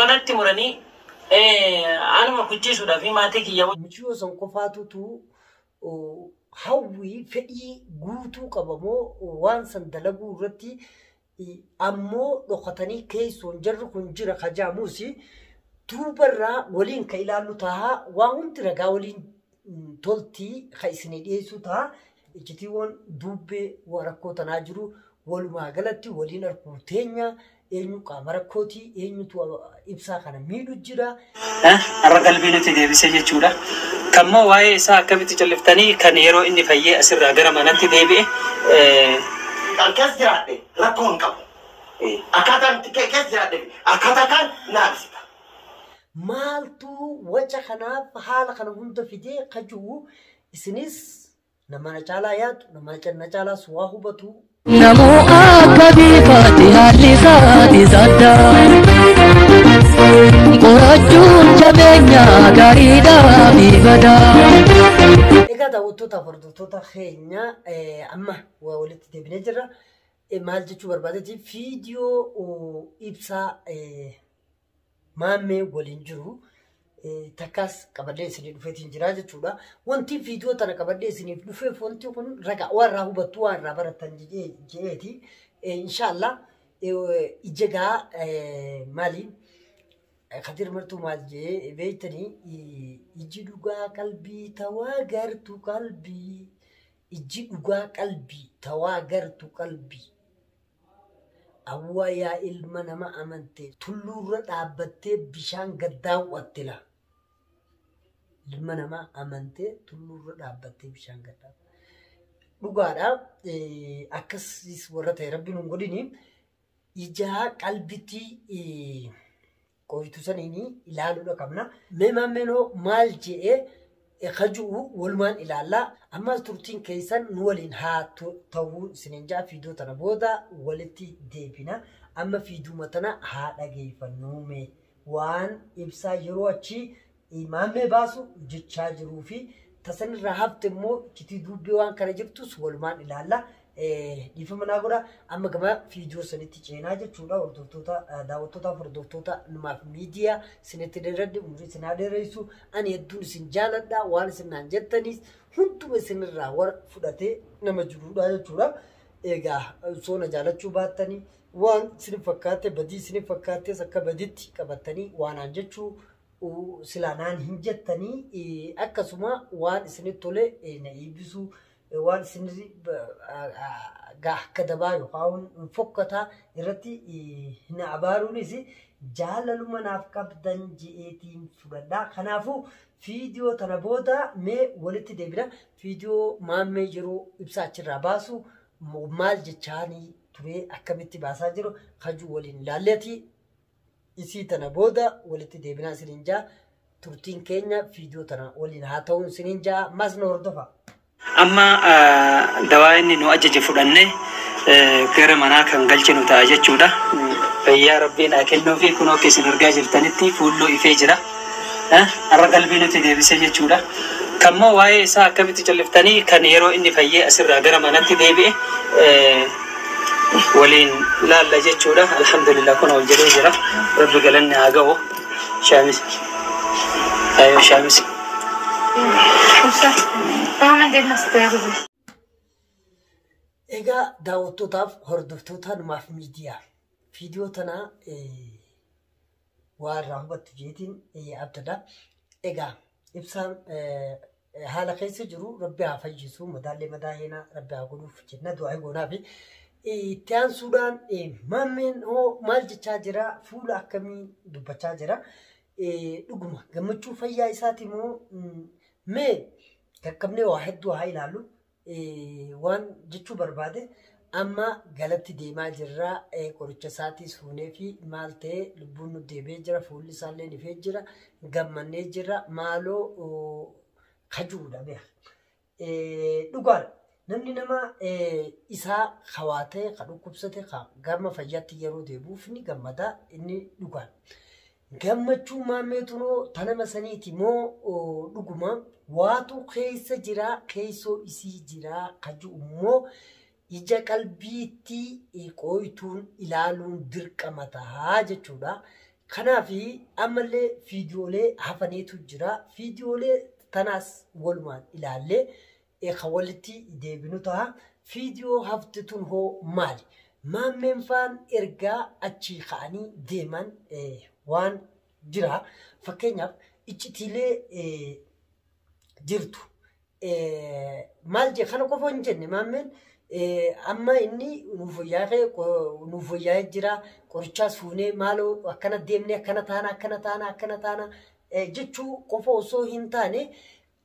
Natti muranii anuma kuchisuudhaa fi maatii kiyya. Mucayyoo san qofaatutu hawwii fedhii guutuu qabamoo waan san dalaguu irratti ammoo dhokatanii keessoon jarri kun jira kajaamuus duubarraa waliin ka ilaallu ta'a. Waa hundi ragaa waliin toltii ka isinii dhiyeessu ta'a. Icitiiwwan duubbee rakkoo tanaa jiru walumaa galatti waliin arguu teenya. Eenyu qaama rakkootii, eenyutu ibsaa kana miidhu jira. Har'a qalbii nuti deebisee jechuudha. Kammoo waa'ee isaa akkamitti calliftanii kan yeroo inni fayyee asirraa gara manatti deebi'e. Kan keessa jiraadhe rakkoo hin qabu. Akkaataan keessa jiraadhe akkaataa kaan naa ibsita. Maaltu waca kanaaf haala kana hunda fidee kajuu isinis nama na caalaa yaadu, nama na caalaas waa hubatu. Namoo akka biifaati haalli isaati sadda. Qorachuun jabeenya gaariidhaa fi badaa. Egaa daawwattootaaf hordoftoota keenya amma waa walitti deebinee jirra. Maal jechuu barbaadeeti viidiyoo ibsaa maammee waliin jiru takkaas qabadhee isinii dhufeetiin jira jechuudha. Wanti viidiyoo tana qabadhee isiniif dhufeef wanti kun ragaa waan irraa hubattu waan irraa barattan je'eeti. Inshaallah ija gaa maali? Kadir Martuu maal jee beektanii iji dhugaa qalbii tawaa gartu qalbii iji dhugaa qalbii tawaa gartu qalbii awwaa yaa ilma nama amante tulluurra dhaabbattee bishaan gad daawwatte la. Ilma nama amantee tulluurra dhaabbattee bishaan gad daawwatte. Dhugaadha akkasis warra ta'e rabbiin hin godhini ijaa qalbitti qoytu saniin ilaaluudha qabna. Mee maammeenoo maal je'ee kajuu walumaan ilaallaa. Ammas turtiin keessan nu waliin haa ta'uu isiniin ja'a viidiyoo tana booda walitti deebina. Amma viidiyoo tana haa dhageeffannu mee waan ibsaa yeroo achi maammee baasu jechaa jiruu fi tasanirraa hafte immoo citii dubbii waan kana jirtus walumaan ilaalla. Dhiifama naa godha. Amma gama viidiyoo sanitti ceenaa jechuudha. Hordoftoota daawwattootaaf hordoftoota numaaf miidiyaa isinitti dheeradhe umurii isin haa dheeressu. Ani hedduun isin jaaladha. Waan isin naan jettanis hunduma isinirraa warra fudhatee nama jirudha jechuudha. Egaa osoo na jaalachuu baattanii waan isin fakkaate badii isin fakkaattes akka baditti qabattanii waan jechuu silaa naan hin jettanii akkasuma waan isinitti tole na eebbisuu waan isin akka dabaa yookaan fokkataa irratti na abaaruunis jaalaluma naaf qabdan je'eetiin fudhadha. Kanaafuu viidiyoo tana booda mee walitti deebina. Viidiyoo maammee yeroo ibsaa achirraa baasu maal jechaanii ture akkamitti baasaa jiru kajuu waliin ilaalleeti. Isii tana booda walitti deebinaa isiniin ja'a. Turtiin keenya viidiyoo tana waliin haa ta'uun isiniin ja'a. Ammas na hordofa. Amma dawaa inni nu ajaje fudhannee gara manaa kan galchinu ta'a jechuudha. Fayyaa rabbiin haa kennuu fi kun akka isin argaa jirtanitti fuulloo ifee jira. Har'a qalbii nuti deebisee jechuudha. Kammoo waa'ee isaa akkamitti calliftanii kan yeroo inni fayyee asirraa gara manatti deebi'e waliin laalla jechuudha. Alhamdulillah kun ol jedhee jira. Rabbi galanni haa ga'u. Shaamis. Ayoo shaamis. Egaa daawwattootaaf hordoftoota numaaf miidiyaa viidiyoo tana waa irraa hubattu jeetiin abdadha. Egaa ibsaan haala keessa jiru rabbi haa fayyisu madaallee madaa heenaa rabbi haa godhuuf jenna du'aa goonaa fi itti aansuudhaan maammeen hoo maal jechaa jira fuula akkamii dubbachaa jira dhuguma gammachuu fayyaa isaati moo mee qaqqabnee waa hedduu haa ilaallu waan jechuu barbaade amma galatti deemaa jirra qoricha isaatis fuunee fi maal ta'e lubbuun nu deebi'ee jira fuulli isaallee ifee jira gammannee jira maaloo kajuudha beeka. Dhugaadha namni nama isaa hawaatee ka dhukkubsate ka gama fayyaatti yeroo deebi'uuf ni gammada inni dhugaadha. Gammachuu maammeetunoo tanama saniiti moo dhuguma waatu keessa jira keessoo isii jira kaju immoo ija qalbiitti qoyituun ilaaluun dirqama tahaa jechuudha. Kanaaf ammallee viidiyoolee hafaniitu jira. Viidiyoolee tanaas walumaan ilaallee kan walitti deebinu ta'a. Viidiyoo hafti tun hoo maali? Maammeen faan ergaa achii ka'anii deeman waan jira. Fakkeenyaaf iccitiilee jirtu. Maal jee kana qofa hin jenne maammeen amma inni nuuf fooyya'ee jira. Qorichaas fuunee maaloo akkana deemnee akkana taana akkana taana akkana taana jechuu qofa osoo hin taane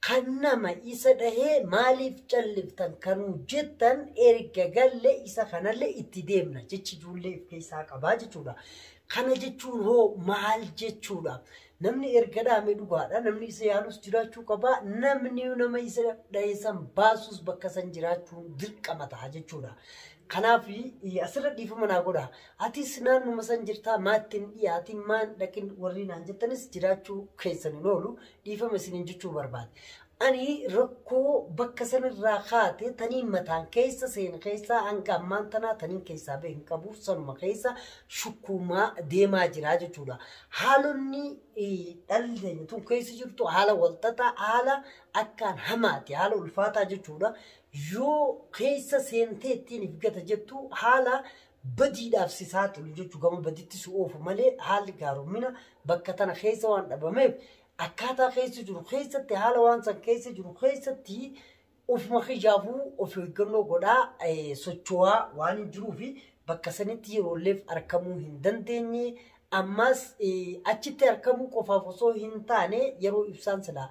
kan nama isa dhahee maaliif calliftan kanuu jettan erga galle isa kanallee itti deemna jechi ijoollee of keessaa qabaa jechuudha. Kana jechuun hoo maal jechuudha? Namni erga dhaame dhugaadha. Namni isa yaalus jiraachuu qaba. Namni nama isa dhahee san baasus bakka san jiraachuun dirqama ta'a jechuudha. Kanaaf asirra dhiifama naa godha. Atis naannuma san jirtaa maatti hin dhiyaatin maan dhaqin warri naan jettanis jiraachuu keessan hin oolu dhiifama isiniin jechuu barbaade. Ani rakkoo bakka sanarraa kaate taniin mataan keessa seen keessa hanga ammaan tanaa taniin keessaa bahe hin qabu sanuma keessa shukkuumaa deemaa jira jechuudha. Haalonni dhalli keenya tun keessa jirtu haala walxaxaa haala akkaan hamaati haala ulfaataa jechuudha. Yoo keessa seentee ittiin if gata jettu haala badiidhaaf si saaxilu jechuu gama baditti si oofu malee haalli gaaromina bakka tana keessa waan dhabameef akkaataa keessa jiru keessatti haala waan san keessa jiru keessatti ofuma kijaafuu of eeggannoo godhaa socho'aa waan hin jiruu fi bakka sanitti yeroolleef argamuu hin dandeenye. Ammas achitti argamuu qofaaf osoo hin taane yeroo ibsaan silaa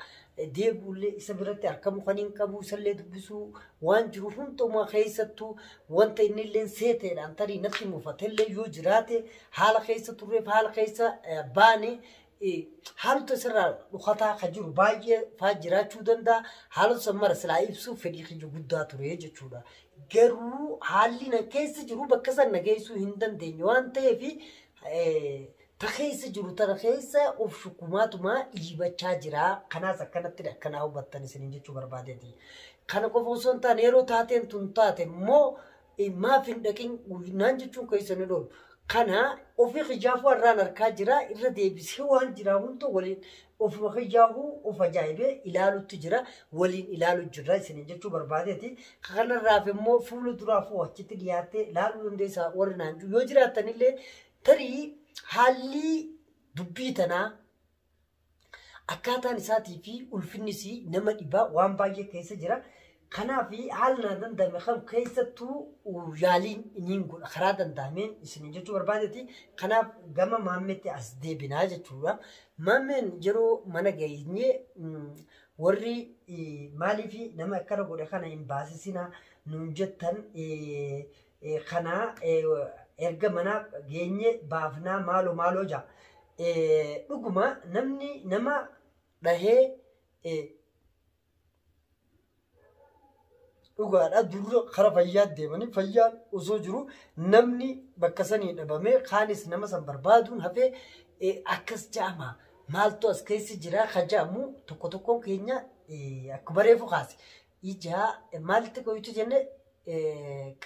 deebi'ullee isa biratti argamuu kan hin qabu isallee dubbisuu waan jiru hundumaa keessattuu wanta innillee seeteedhaan tarii natti mufatellee yoo jiraate haala keessa turreef haala keessa baane haalota isarraa dhukataa kan jiru baay'ee faa jiraachuu danda'a. Haalota san mara silaa ibsuuf fedhii kiyya guddaa ture jechuudha. Garuu haalli na keessa jiru bakka san na geessuu hin dandeenye waan ta'eef ta keessa jiru tana keessa of shukkumaatumaa dhiibachaa jira. Kanaas akkanatti akkanaa hubattan isiniin jechuu barbaadeeti. Kana qofa osoo hin taane yeroo taateen tun taate immoo maaf hin dhaqin naan jechuun keessa ni oolu. Kana ofii kijaafuu har'aan harkaa jira irra deebisee waan jira hunda waliin ofuma kijaafuu of ajaa'ibee ilaalutti jira waliin ilaalu jira isiniin jechuu barbaadeeti. Kanarraaf immoo fuula duraafuu achitti dhiyaattee ilaaluu dandeessaa warri naan jiru yoo jiraatanillee tarii haalli dubbii tanaa akkaataan isaatii fi ulfinnis nama dhibaa waan baay'ee keessa jira. Kanaaf haala na danda'ame kam keessattuu yaaliin niin godha karaa danda'ameen isiniin jechuu barbaadeeti. Kanaaf gama maammeetti as deebinaa jechuudha. Maammeen yeroo mana geenye warri maaliif nama akkana godhe kana hin baasisinaa nuun jettan kana erga mana geenye baafnaa maaloo maaloo jaa. Dhuguma namni nama dhahee dhugaadha durra kara fayyaa deemanii fayyaan osoo jiru namni bakka sanii dhabamee kaanis nama san barbaaduun hafee akkas ja'ama maaltu as keessa jira ka ja'amu tokko tokkoon keenya akkuma reefu kaase ija maalitti qoyitu jenne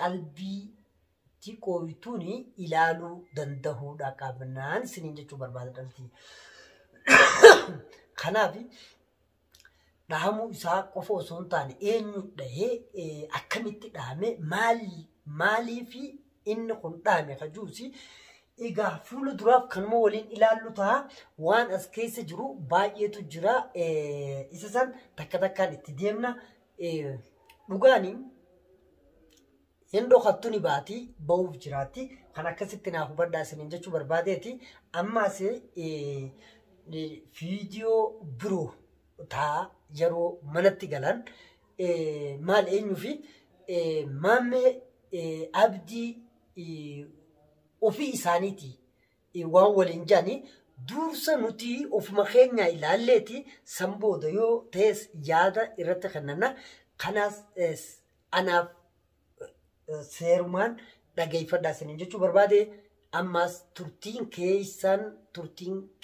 qalbiitti qoyituun ilaaluu danda'uudha qabnaan isiniin jechuu barbaada dhalti. Kanaaf dhahamuu isaa qofa osoo hin taane eenyu dhahee akkamitti dhahame maaliif inni kun dhahame ka jiruusi egaa fuula duraaf kanuma waliin ilaallu ta'a waan as keessa jiru baay'eetu jira isa san takka takkaan itti deemna dhugaanii hin dhokattu ni baati ba'uuf jiraatti kan akkasitti naaf hubadhaa isiniin jechuu barbaadeeti ammaas viidiyoo biroo taa yeroo manatti galan maal eenyuu fi maammee abdii ofii isaaniiti waan waliin jedhanii dursa nuti ofuma keenya ilaalleeti san booda yoo ta'es yaada irratti kennanna. Kanaas anaaf seerumaan dhageeffadhaa isiniin jechuu barbaade ammas turtiin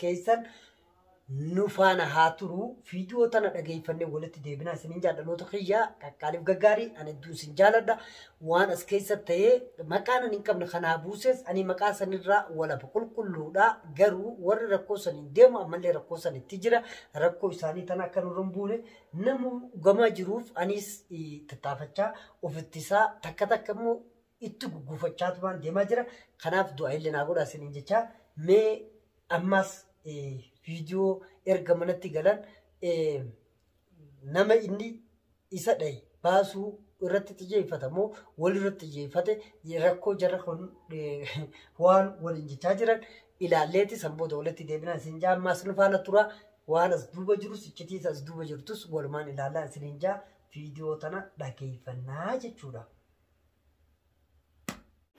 keessan Nu faana haa turu. Viidiyoo tana dhageeffannee walitti deebinaa isiniin jaalladhoota kiyyaa qaqqaaliif gaggaarii ani hedduun isin jaaladha. Waan as keessa ta'ee maqaan ani hin qabne kanaa buuses ani maqaa sanirraa walaba qulqulluudha. Garuu warri rakkoo saniin deemu ammallee rakkoo sanitti jira. Rakkoo isaanii tana akka nurra hin buune namu gamaa jiruuf anis tattaafachaa ofittisaa takka takka immoo itti gugguufachaa tumaan deemaa jira. Kanaaf du'a illee naa godhaa isiniin jechaa mee ammas viidiyoo erga manatti galan nama inni isa dhahe baasuu irratti xiyyeeffata moo wal irratti xiyyeeffate rakkoo jarra kun waan waliin jechaa jiran ilaalleeti san booda walitti deebinaa isin jaa ammaas nu faana tura waan as duuba jirus iccitiis as duuba jirtus walumaan ilaalaa isin jaa viidiyoo tana dhageeffannaa jechuudha.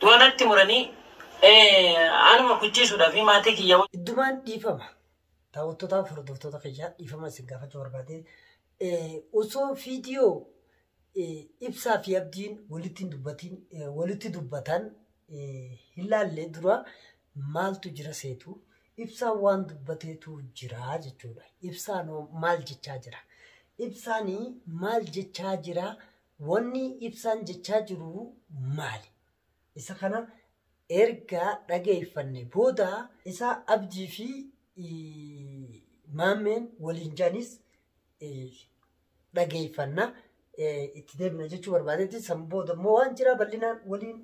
Du'anatti muranii anuma kuchisuudhaaf maatii kiyya. Iddumaan dhiifama. Daawwattootaaf hordoftoota kiyyaa dhiifama isin gaafachuu barbaade. Osoo viidiyoo ibsaa fi abdiin walitti dubbatiin walitti dubbatan hin laalle dura maaltu jira seetu ibsaan waan dubbateetu jira jechuudha. Ibsaan maal jechaa jira? Ibsaanii maal jechaa jira? Wanni ibsaan jechaa jiru maali? Isa kana erga dhageeffanne booda isa abdii fi maammeen waliin jaanis dhageeffanna itti deebina jechuu barbaadetti san booda immoo waan jira bal'inaan waliin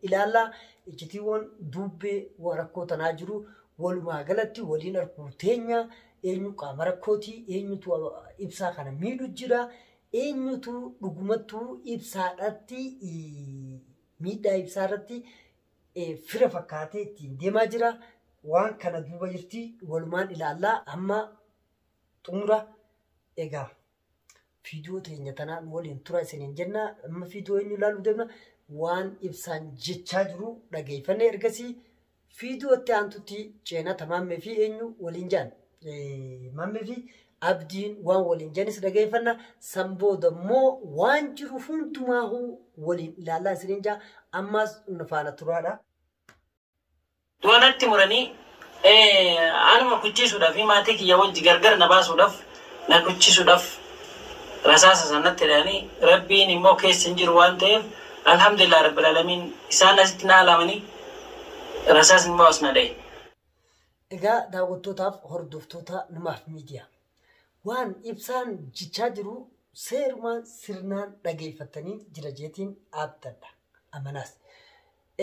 ilaallaa iccitiiwwan duubbee rakkoo tanaa jiru walumaa galatti waliin arguu teenya eenyu qaama rakkootii eenyutu ibsaa kana miidhu jira eenyutu dhugumattuu ibsaadhaatti miidhaa ibsaa irratti fira fakkaatee ittiin deemaa jira. Waan kana duuba jirti walumaan ilaallaa amma xumura egaa viidiyoo teenya tanaan waliin tura isiniin jenna amma viidiyoo eenyu ilaaluu deemna waan ibsaan jechaa jiru dhageeffanne ergasii viidiyoo itti aantutti ceenata maammee fi eenyu waliin jaan maammee fi abdiin waan waliin janis dhageeffanna san booda immoo waan jiru hundumaahuu waliin ilaalaa isiniin jaa ammaas nu faana turaadha. Du'anatti muranii anuma kuchisuudhaaf maatii kiyya wajji gargar na baasuudhaaf na kuchisuudhaaf rasaasa sanatti hidhanii rabbiin immoo keessa hin jiru waan ta'eef alhamdulillah rabbil alamiin isaan asitti na alamanii rasaasni immoo as na dhahe. Egaa daawwattootaaf hordoftoota numaaf miidiyaa waan ibsaan jechaa jiru seerumaan sirnaan dhageeffatanii jira jeetiin abdadha amanaas.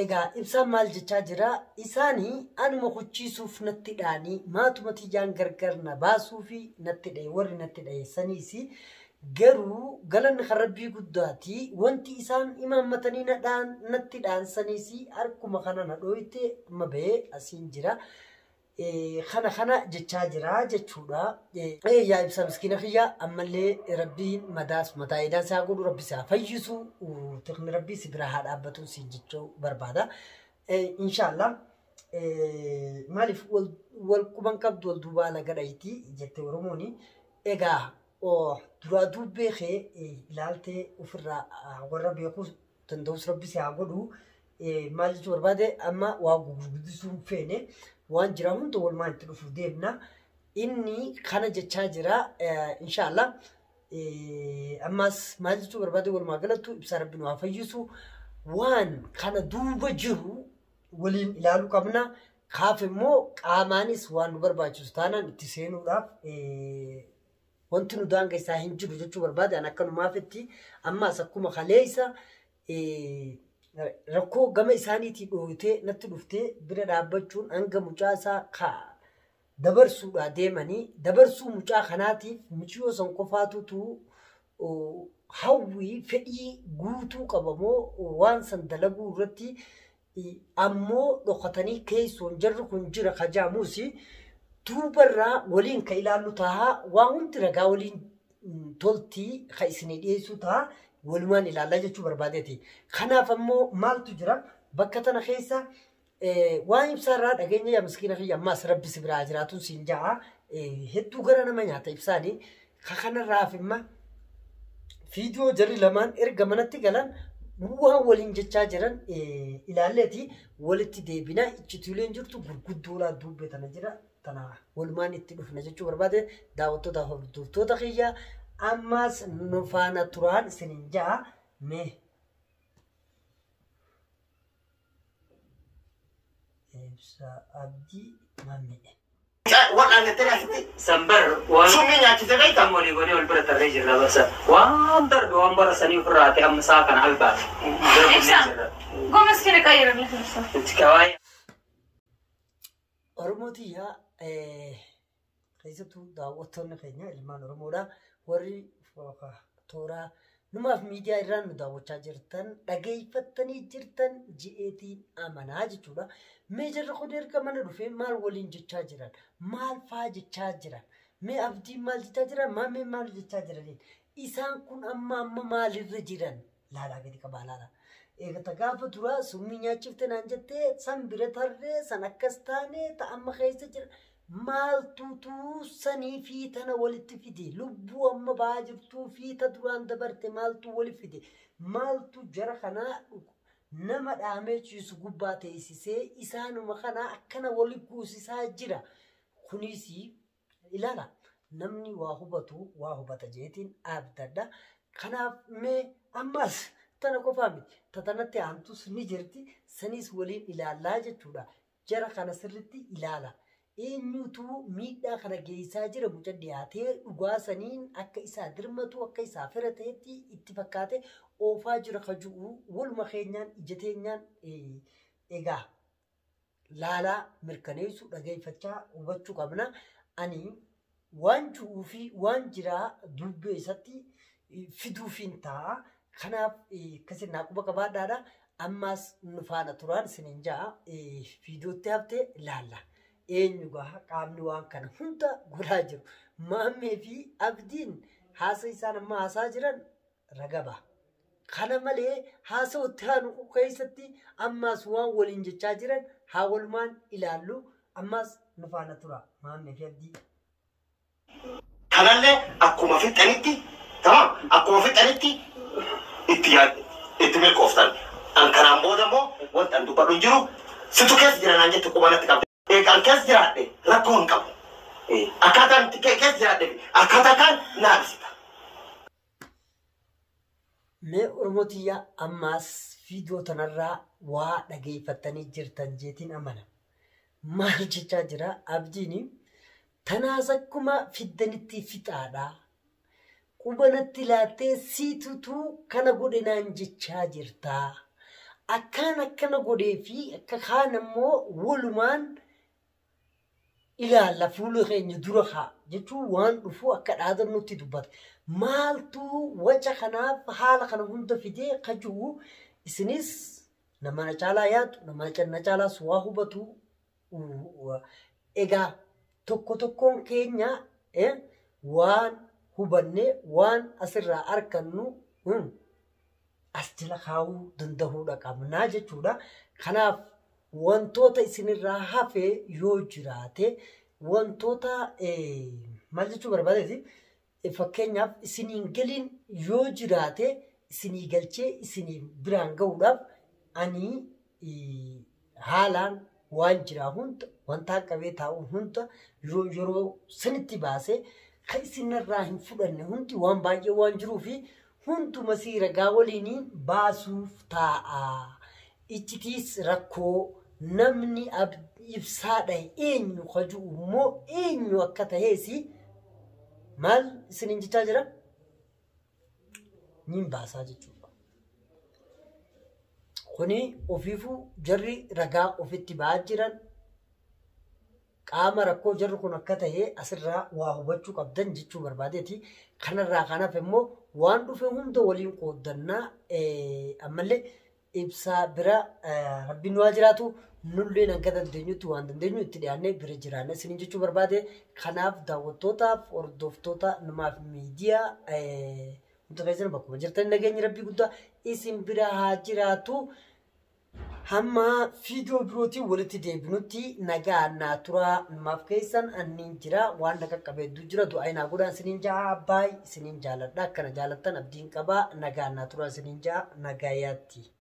Egaa ibsaan maal jechaa jira? Isaanii anuma kuchisuuf natti dhaanii maatuma tiyyaan gargar na baasuu fi natti dhahe warri natti dhahe saniis garuu galanni kan rabbii guddaati wanti isaan imaammatanii natti dhaansaniis harkuma kana na dhooyte amma bahee asiin jira. Kana kana jechaa jira jechuudha. Yaa ibsa miskiina kiyya ammallee rabbiin madaas mataa idaan isaa godhu rabbi isaa fayyisu tikni rabbii si bira haa dhaabbatu siin jechuu barbaada. Inshaallah maaliif wal quban qabdu wal duubaa laga dhayti jette Oromooni. Egaa duraa duubbee kee ilaaltee ofirraa warra beekuu danda'us rabbi si haa godhu. Maal jechuu barbaade amma waa gurguddisuu hin feene waan jira hunda walumaan itti dhufuuf deemna. Inni kana jechaa jira inshaallah. Ammas maal jechuu barbaade walumaa galattu ibsaa rabbi nu haa fayyisu. Waan kana duuba jiru waliin ilaaluu qabna. Kaaf immoo qaamaanis waan nu barbaachisu taanaan itti seenuudhaaf wanti nu daangaa isaa hin jiru jechuu barbaade an akkanumaafitti ammas akkuma kaleessa rakkoo gama isaaniitii dhooytee natti dhuftee bira dhaabbachuun hanga mucaa isaa dabarsuudhaa deemanii dabarsuu mucaa kanaatiif mucayyoo san qofaatutu hawwii fedhii guutuu qabamoo waan san dalaguu irratti ammoo dhokatanii keessoon jarri kun jira kajaamuus duubarraa waliin ka ilaallu tahaa waan hundi ragaa waliin toltii ka isinii dhiyeessuu tahaa walumaan ilaallaa jechuu barbaadeeti. Kanaaf ammoo maaltu jira bakka tana keessa waan ibsaarraa dhageenya yaa miskiina kiyya ammaas rabbi si biraa jiraatu siin ja'a hedduu gara nama nyaata ibsaanii ka kanarraaf imma viidiyoo jarri lamaan erga manatti galan waan waliin jechaa jiran ilaalleeti walitti deebinaa iccitiileen jirtu gurguddoodhaa dubbee tana jira Tana walumaan itti dhufna jechuu barbaade daawwattoota hordoftoota kiyya ammas nu faana turaan isiniin ja'a mee. Ibsa Abdii Mammee. Wal'aannettee asitti Sanbar waan summii nyaachise beektaa? kan walii godhee wal bira tarree jirra barsa. Waan darbe waan bara sanii ofirraa ta'e amma isaa kana albaate. Ibsa. Gomes kene qayyarallee ibsa. Kawaayee. Oromootiyyaa keessattuu daawwattoonni keenya ilmaan Oromoodha. Warri tooraa numaaf miidiyaa irraan nu daawwachaa jirtan dhageeffattanii jirtan ji'eetiin amanaa jechuudha. Mee jarri kun erga mana dhufee maal waliin jechaa jiran? Maal faa jechaa jiran? Mee Abdiin maal jechaa jiran? Maameen maal jechaa jiraniin? Isaan kun amma amma maalirra jiran? Laalaa gadi qabaa laalaa. Eegata gaafa duraa summii nyaachifte naan jettee san bira tarree san akkas taane amma keessa jira. Maaltuutu sanii fi tana walitti fide? Lubbuu amma ba'aa jirtuu fi ta duraan dabarte maaltu walitti fide? Maaltu jara kanaa nama dhaamee ciisu gubbaa teessisee isaanuma kanaa akkana wali kuusisaa jira. Kunis ilaala namni waa hubatu waa hubata jeetiin abdadha. Kanaaf mee ammas tana qofaa miti tatanatti aantus ni jirti sanis waliin ilaallaa jechuudha. Jara kana sirritti ilaala. Eenyutu miidhaa kana geessaa jira muca dhiyaatee dhugaa saniin akka isaa dirmatu akka isaa fira ta'etti itti fakkaate oofaa jira ka jiru waluma keenyaan ija teenyaan egaa laalaa mirkaneessu dhageeffachaa hubachuu qabna. Ani waan jiruu fi waan jiraa dubbee isatti fiduufiin ta'a. Kanaaf akkasin naa quba qabaadhaadha. Ammas nu faana turaan isiniin ja'a viidiyootti haftee ilaalla. Eenyu gaha qaamni waan kana hunda godhaa jiru. Maammee fi Abdiin haasa isaan amma haasaa jiran ragaba. Kana malee haasa itti aanu keessatti ammas waan waliin jechaa jiran haa walumaan ilaallu. Ammas nu faana tura Maammee fi Abdii. Kanallee akkuma fixanitti tamam akkuma fixanitti itti yaadde itti milkooftan. An kanaan booda immoo wanta an dubbadhu hin jiru situ keessa jira naan jette qubanatti qabde. Eegaan keessa jiraadhe rakkoo hin qabu. Akkaataan itti keessa jiraadhe akkaataa kaan naa ibsita. Mee Oromotiyyaa ammaas viidiyoo tanarraa waa dhageeffattanii jirtan jeetiin amana. Maal jechaa jira Abdiin tanaas akkuma fiddanitti fixaadha. Qubanatti laattee siitutu kana godhe naan jechaa jirta. Akkaan akkana godhee fi akka kaan immoo walumaan ilaalla fuula keenya dura haa jechuun waan dhufu akka dhaadannutti dubbata. Maaltu waca kanaaf haala kana hunda fidee ka jiru isinis nama na caalaa yaadu, nama na caalaas waa hubatu. Egaa tokko tokkoon keenya waan hubanne waan asirraa argannu as jala kaa'uu danda'uudha qabnaa jechuudha. Kanaaf wantoota isinirraa hafe yoo jiraate wantoota maal jechuu barbaadeeti fakkeenyaaf isiniin galiin yoo jiraate isinii galchee isinii biraan gahuudhaaf ani haalaan waan jiraa hunda wanta qabee taa'u hunda yeroo sanitti baasee kan isinirraa hin fudhanne hundi waan baay'ee waan jiruu fi hunduma sii ragaa waliin baasuuf taa'a. Iccitiis rakkoo namni ibsaa dhahe eenyu ka jiru immoo eenyu akka ta'ees maal isiniin jechaa jira? Niin baasaa jechuudha. Kuni ofiifuu jarri ragaa ofitti ba'aa jiran qaama rakkoo jarri kun akka ta'e asirraa waa hubachuu qabdan jechuu barbaadeeti. Kanarraa kanaaf immoo waan dhufe hunda waliin qooddannaa ammallee ibsaa bira rabbiin waa jiraatu nulleen hanga dandeenyutti waan dandeenyu itti dhiyaannee bira jiraanna isiniin jechuu barbaade. Kanaaf daawwattootaaf hordoftoota numaaf miidiyaa hunda keessan bakkuma jirtan nageenyi rabbii guddaa isin bira haa jiraatu. Hamma viidiyoo birootiin walitti deebinutti nagaa naa turaa numaaf keessan anniin jira waan na qaqqabe hedduu jira du'aa naa godhaa isiniin ja'a baay'ee isiniin jaaladha akkana jaalattan abdiin qabaa nagaa naa turaa isiniin ja'a nagayaatti.